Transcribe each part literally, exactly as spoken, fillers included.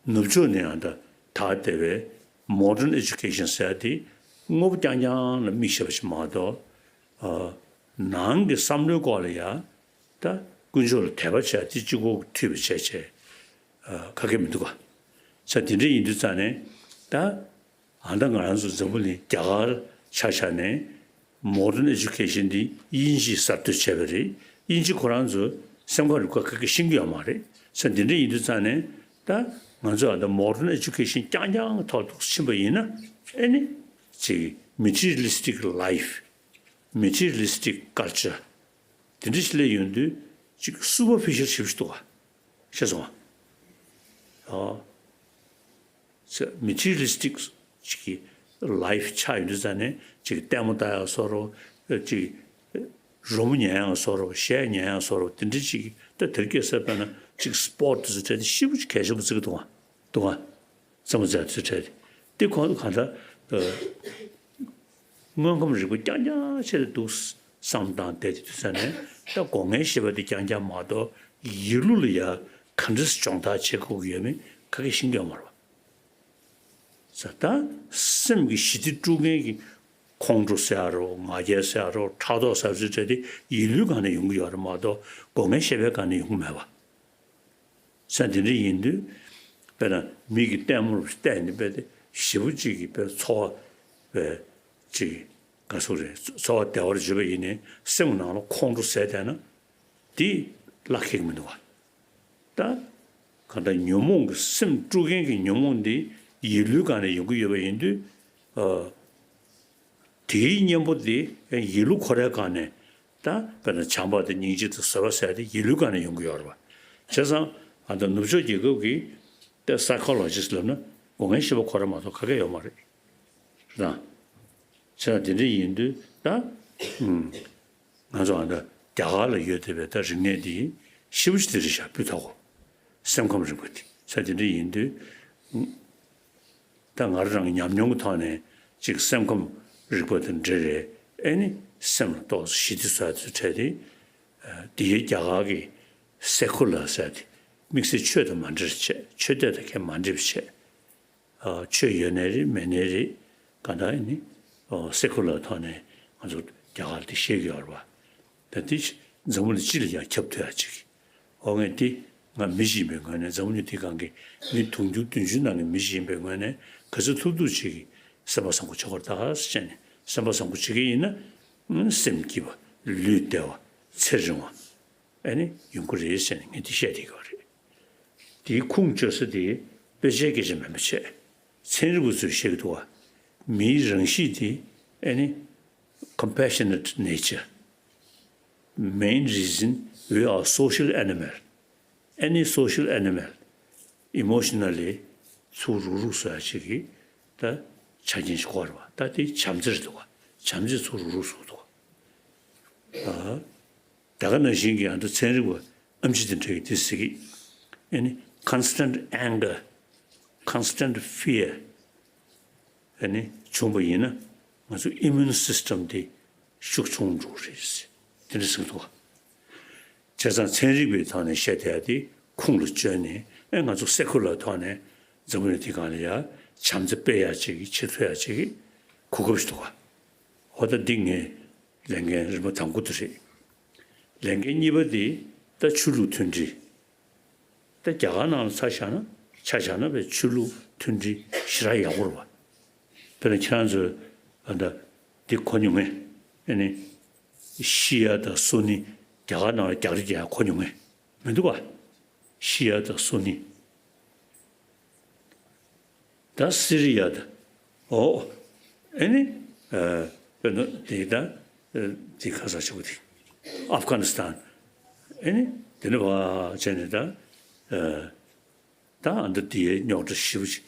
ནུབ་ཕྱོགས་ནས་ཡང་ད་དར་བསྡད་པའི་modern education ཟེར་ཡ་དེ་དངོས་པོ་རྐྱང་རྐྱང་ལ་དམིགས་བྱས་པ་ཞིག་མ་གཏོགས། ཨ། ནང་གི་བསམ་བློའི་སྐོར་ལ་ཡང་ད་དཀོན་མཆོག་ལ་དད་པ་བྱས་དེ་གཅིག་པོ་འཁྲིད་པ་བྱས་བྱས། ཨ། ག་གེ་མི་འདུག་ག་ས་དེ་འདྲ་ཡིན་དུས་ཙང་ནས་ད། ཨ། ད་ང་རང་ཚོ་འཛམ་བུ་གླིང་རྒྱ་གར་ཆ་བཞག་ནས་modern education འདི་དབྱིན་ཇིས་གསར་གཏོད་བྱས་པ་རེད། དབྱིན་ཇི་ཁོ་རང་ཚོ་སེམས་ཁམས་རིག་པ་ག་གེ་ཤེས་ཀྱི་ཡོད་མ་རེད། ས་འདི་འདྲ་ཡིན་དུས་ཙང་ནས་ད་ང་ཚོ་ཨ་ད་modern education རྐྱང་རྐྱང་ཐོག་ཏུ་ཕྱིན་པ་ཡིན་ན། ཨེ་ནི་ཅིག་materialistic life, materialistic culture དེ་འདྲ་ཞིག་སླེབས་ཡོང་དུས་ཅིག་superficial ཞིག་འདུག་ག་ཤེས་སོང་ཨ། ཨ། materialistic ཅིག་གི་life ཆགས་ཡོང་དུས་ཙང་ནས་ཅིག་ལྟད་མོ་ལྟ་ཡག་བཟོ་འདྲ། ཅིག་རོལ་མོ་ཉན་ཡག་བཟོ་འདྲ། གཞས་ཉན་ཡག་བཟོ་འདྲ། དེ་འདྲ་ཅིག་ད་དེར་སྐྱེས་ས་དཔེར་ན་ཅིག་sport དེ་ཚོ་གྲས་དེ་ཞེ་པོ་ཅིག་གལ་ཆེན་པོ་བརྩི་གི་འདུག་ག་འདུག་ག་བསམ་བློ་བཏང་དུས་ཚོད་འཕྲད་དེ། དེ་ཁོ་གང་ལྟར་དངོས་ཁམས་རིག་པ་རྐྱང་རྐྱང་ཆེད་དུ་འདུག་བསམ་བཏང་བསྡད་དེ་དུས་ཚོད་ནས་ད་སྒོ་ལྔའི་བཤད་པ་དེ་རྐྱང་རྐྱང་མ་གཏོགས་ཡིད་བློ་ལ་ཡ་ག་འདྲ་སྦྱོང་བརྡར་བྱེད་དགོས་ཀྱི་ཡོད་མེད་ག་གེ་ཤེས་ཀྱི་ཡོད་མ་རེད་པ། ས་ད་སེམས་ཀྱི་ཞི་བདེ་དཀྲུག་མཁན་གྱི་ཁོང་ཁྲོ་ཟེར་ཡ་རོ། ང་རྒྱལ་ཟེར་ཡ་རོ། ཕྲག་དོག་ཟེར་ཚུལ་བྲལ་ཏེ་ཡིད་བློའི་སྒང་ནས་ཡོང་གི་ཡོད་རེད་མ་གཏོགས་སྒོ་ལྔའི་བཤད་པའི་སྒང་ནས་ཡོང་གི་མེད་པ། ས་དེ་འདྲ་ཡིན་དུས་དཔེར་ན་མི་གི་ལྟད་མོ་རུ་བལྟས་ནས་དཔེ་དེ་ཞེ་པོ་ཅིག་གི་དཔེ་ཚོར་བ་དཔེ་ཅིག་ག་ཚོད་རེད། ཚོར་བ་བདེ་བར་བརྗོད་པ་ཡིན་ནའི་སེམས་ནང་ལ་ཁོང་ཁྲོ་ཟས་བསྡད་ན་དེ་བླ་ཁེག་མི་འདུག་བ། ད་གང་ལྟར་ཉོན་མོངས་ཀྱི་སེམས་དཀྲུག་མཁན་གྱི་ཉོན་མོངས་འདི་ཡིད་བློའི་སྒང་ནས་ཡོང་གི་ཡོད་པ་ཡིན་དུས། ཨ། དེའི་གཉེན་པོ་དེ་ཡིད་བློ་འཁོར་བའི་སྒང་ནས་ད་དཔེར་ན་བྱམས་པ་དང་སྙིང་རྗེ་དང་བཟོད་པ་ཟེར་དེ་ཡིད་བློའི་སྒང་ནས་ཡོང་གི་ཡོད་རེད་པ། བྱས་ཙང་ཨ་ད་ནུབ་ཕྱོགས་རྒྱལ་ཁབ་ཀྱི་ད་psychologist ལབ་ན་སྒོ་ལྔའི་བཤད་པ་ཁོ་རང་མ་གཏོགས་ག་གེ་ཡོད་མ་རེད། རེད་དང་། བྱས་ཙང་དེ་འདྲ་ཡིན་དུས་ད། ཨུམ། ང་ཚོ་ཨ་ད་རྒྱ་གར་ལ་ཡོད་བསྡད་པའི་ད་རིག་གནས་འདི་ཞེ་པོ་ཅིག་དེ་རེད་ཤག་སྤུས་དག་གོ། སེམས་ཁམས་རིག་པ་དེ་ས་དེ་འདྲ་ཡིན་དུས། ད་ང་རང་གི་ཉམས་མྱོང་གི་ཐོག་ནས་ཅིག་སེམས་ཁམས་རིག་པ་དང་འབྲེལ་བའི་ཨེ་ནི་སེམས་ལ་ཏོག་ཙམ་ཞི་བདེ་བཟོ་ཡ་ཚོ་འཕྲད་དེ། དེའི་རྒྱ་གར་གྱི་སེ་ཁུ་ལར་ཟེར་དེ་དམིགས་བསལ་ཆོས་དང་མ་འབྲེལ་བྱས། ཆོས་དད་དང་གས་མ་འདྲེས་པ་བྱས། ཆོས་ཡོད་ནའི་རེད་མེད་ནའི་རེད། གང་ལྟར་ནི་སེ་ཁུ་ལར་ཐོག་ནས་ང་ཚོ་རྒྱ་གར་འདི་ཤེས་ཀྱི་ཡོད་རེད་པ། ད་འདི་འཛམ་བུ་གླིང་སྤྱི་ལ་ཡང་ཁྱབ་ཐུབ་ཡ་ཅིག་འོ་ངས་འདི་ང་མི་ཞིག་ཡིན་པའི་ངོས་ནས་འཛམ་བུ་གླིང་འདི་སྒང་གི་མི་དུང་ཕྱུར་བདུན་ཅུ་ནང་གི་མི་ཞིག་ཡིན་པའི་ངོས་ནས་ག་ཚོད་ཐུབ་ཐུབ་ཅིག་གིས་སེམས་པ་བཟང་པོ་བྱེད་དགོས་རེད་ད་ཟེར་ནས། སེམས་པ་བཟང་པོ་བྱེད་ཀྱི་ཡིན་ན་སེམས་སྐྱིད་པ། ལུས་བདེ་བ། ཚེ་རིང་བ། ཨ་ནི་ཡོང་གི་རེད་ཟེར་ནས་ངས་འདི་བཤད་བསྡད་ཀྱི་ཡོད་རེད། དེའི་ཁུངས་བཅོལ་ས་དེ་དཔེ་ཆའི་སྐད་ཆ་མིན་པ་བྱས། ཚན་རིག་པ་ཚོས་བཤད་ཀྱི་འདུག་བ། མིའི་རང་གཤིས་དེ་ཨ་ནི་compassionate nature, main reason, we are social animal, any social animal emotionally ཚུར་རུག་རུག་བཟོ་ཡ་ཅིག་གི་ད་ཆ་རྐྱེན་ཞིག་དགོས་རེད་བ། ད་དེ་བྱམས་བརྩེ་རེད་འདུག་བ། བྱམས་བརྩེ་ཚུར་རུག་རུག་བཟོ་འདུག་བ། ད་ག་ནང་བཞིན་གྱི་ཡང་ད་ཚན་རིག་པ་ཨེམ་ཆི་དེ་འདྲ་གིས་དེ་ཟེར་གི། ཨ་ནི་constant anger, constant fear ཨ་ནི་བྱུང་བ་ཡིན་ན་ང་ཚོ་immune system དེ་ཤུགས་ཆུང་འགྲོ་གི་རེད། དེ་འདྲ་ཟེར་གི་འདུག་བ། བྱས་ཙང་ཚན་རིག་པའི་ཐོག་ནས་བཤད་བསྡད་ཡ་དེ་ཁུངས་ལ་བཅོལ་ནས། ཨེ་ང་ཚོ་སེ་ཁུ་ལར་ཐོག་ནས་འཛམ་བུ་གླིང་འདི་སྒང་ལ་ཡ་བྱམས་བརྩེ་སྤེལ་ཡ་ཅིག་གི་བྱེད་ཐུབ་ཡ་ཅིག་གི་གོ་སྐབས་ཤིག་འདུག་ག་འོ་ད་འདི་ངའི་ལས་འགན་རིམ་པ་དང་པོ་དེ་རེད། ལས་འགན་གཉིས་པ་དེ་ད་ཆོས་ལུགས་མཐུན་སྒྲིལ། ད་རྒྱ་གར་ནང་ལ་ཆ་བཞག་ན་ཆ་བཞག་ན་བས་ཆོས་ལུགས་མཐུན་སྒྲིལ་ཞེ་དྲག་ཡག་པོ་རེད་བ། དཔེར་ན་ཁྱེད་རང་ཚོས་ཨ་ད་འདི་གོ་མྱོང་ངས། ཨ་ནི་ཤི་ཡ་དང་སུ་ནི་རྒྱ་གར་ནང་ལ་རྒྱག་རེས་རྒྱག་ཡ་གོ་མྱོང་ངས། མི་འདུག་ག་ཤི་ཡ་དང་སུ་ནི། ད་སི་རི་ཡ་དང་། ཨོ། ཨེ་ནི། ཨ། དཔེར་ན་དེ་ད། ཨ། དེ་ཁ་ས་ཆེ་བོ་དེ། ཨབ་གྷ་ནི་སི་ཐན། ཨེ་ནི། དེ་ནི་བ་བྱས་ནས་ད། ཨ། ད་ཨ་འདི་དེའི་རྙོག་དྲ་ཞེ་པོ་ཅིག་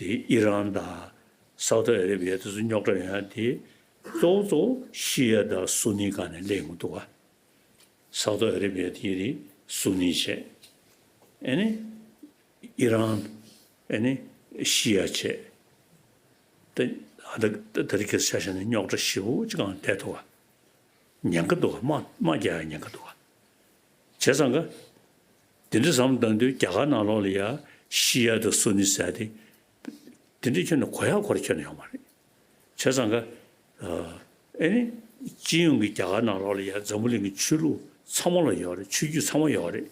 དེ་ཨི་རན་དང་། སའུ་ཐི་ཨ་རེ་བི་ཡ་དེ་ཚོ་རྙོག་དྲ་ཡོང་ཡ་དེ། གཙོ་བོ་གཙོ་བོ་ཤི་ཡ་དང་སུ་ནི་སྒང་ནས་སླེབས་ཡོང་གི་འདུག་ག་སའུ་ཐི་ཨ་རེ་བི་ཡ་དེ་རེད། སུ་ནི་བྱས། ཨེ་ནི། ཨི་རན། ཨེ་ནི་ཤི་ཡ་བྱས། ད་ཨ་ད་ད་རེས་ཁ་སང་ཆ་བཞག་ན་རྙོག་དྲ་ཞེ་པོ་ཅིག་སྒང་བསྡད་འདུག་ག་ཉེན་ཁ་འདུག་ག་དམག་དམག་རྒྱག་ཡ་ཉེན་ཁ་འདུག་ག་བྱས་ཙང་ཀ། དེ་འདྲ་བསམ་བཏང་དུས་རྒྱ་གར་ནང་ལོགས་ལ་ཡ་ ཤི་ཡ་དང་སུ་ནི་ཟེར་དེ་དེ་འདྲའི་ཁྱོན་ནས་གོ་ཡག་གོ་རེ་ཁྱོན་ནས་ཡོད་མ་རེད། བྱས་ཙང་ཀ་ཨ་ནི་སྤྱི་ཡོངས་ཀྱི་རྒྱ་གར་ནང་ལོགས་ལ་ཡ་འཛམ་བུ་གླིང་གི་ཆོས་ལུགས་ཚང་མ་ལ་ཡོད་རེད། ཆོས་བརྒྱུད་ཚང་མ་ཡོད་རེད།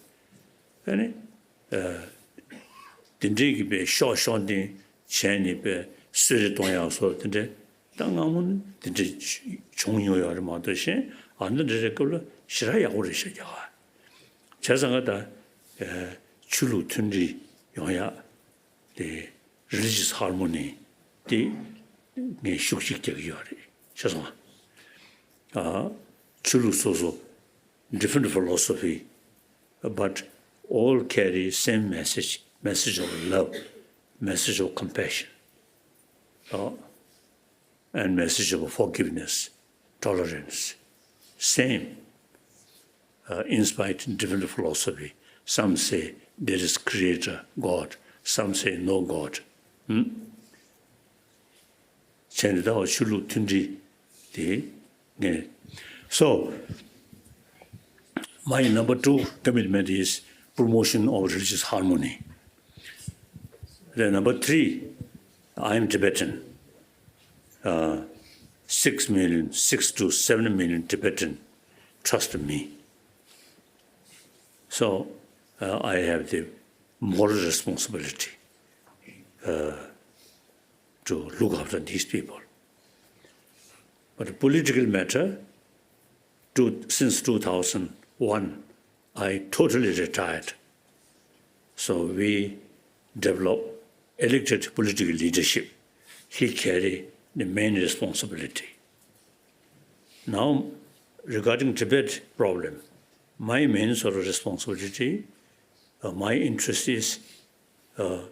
ཨ་ནི་ཨ་དེ་འདྲའི་གི་པའི་ཤོག་ཤོག་འདི་བྱས་ནས་པའི་གསོད་རེས་གཏོང་ཡག་སོགས་དེ་འདྲའི་ད་སྔ་མོ་ནས་དེ་འདྲ་བྱུང་མྱོང་ཡོད་རེད་མ་གཏོགས་གཞན་ཨ་ནི་འདྲ་རེ་སྐབས་ལ་ཞེ་དྲག་ཡག་པོ་རེད་ཤག་རྒྱ་གར། བྱས་ཙང་ཀ་ད་ཨ་ཆོས་ལུགས་མཐུན་སྒྲིལ་ཡོང་ཡག་དེ་religious harmony དེ་ངས་ཤུགས་ཤིག་རྒྱག་གི་ཡོད་རེད། ཤེས་སོང་ང་། ཨ་ཆོས་ལུགས་སོ་སོ་different philosophy, but all carry same message, message of love, message of compassion, uh, and message of forgiveness, tolerance. Same, uh, inspired in different philosophy. Some say there is creator, God. Some say no God. Hmm? བྱས་ནས་ད་བ་ཆོས་ལུགས་མཐུན་སྒྲིལ་དེ་ངས། So, my number two commitment is promotion of religious harmony. Then number three, I am Tibetan. Uh, six million, six to seven million Tibetan trust me. So, uh, I have the moral responsibility, uh, to look after these people. But the political matter, to, since two thousand one, I totally retired. So we develop elected political leadership. He carry the main responsibility. Now, regarding Tibet problem, my main sort of responsibility, uh, my interest is, uh,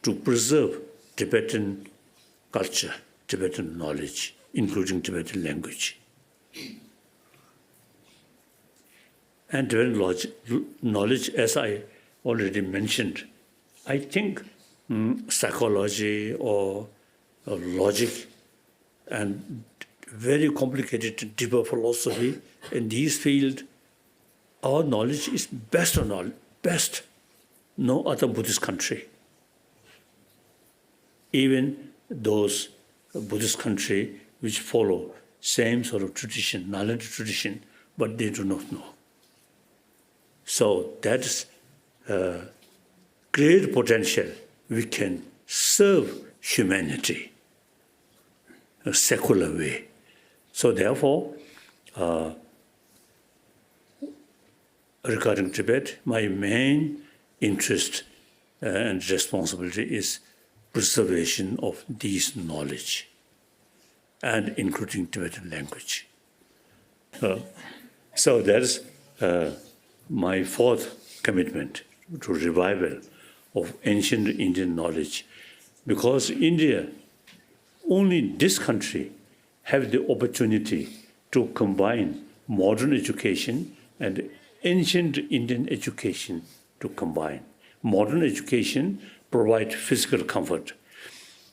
to preserve Tibetan culture, Tibetan knowledge, including Tibetan language. And Tibetan logic, knowledge, as I already mentioned, I think, mm, psychology or, or logic and very complicated, deeper philosophy in these fields, our knowledge is best of all, best. No other Buddhist country. Even those Buddhist country which follow same sort of tradition, Nalanda tradition, but they do not know. So that's a great potential. We can serve humanity a secular way. So therefore, uh, regarding Tibet, my main interest, uh, and responsibility is preservation of these knowledge, and including Tibetan language. Uh, so that's, uh, my fourth commitment to revival of ancient Indian knowledge, because India, only this country have the opportunity to combine modern education and ancient Indian education to combine. Modern education provide physical comfort.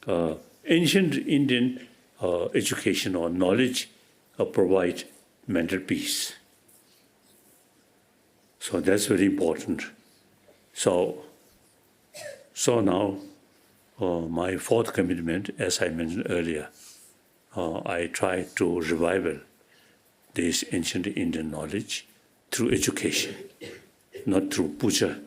Uh, ancient Indian, uh, education or knowledge, uh, provide mental peace. So that's very important. So, so now, uh, my fourth commitment, as I mentioned earlier, uh, I try to revival this ancient Indian knowledge through education, not through puja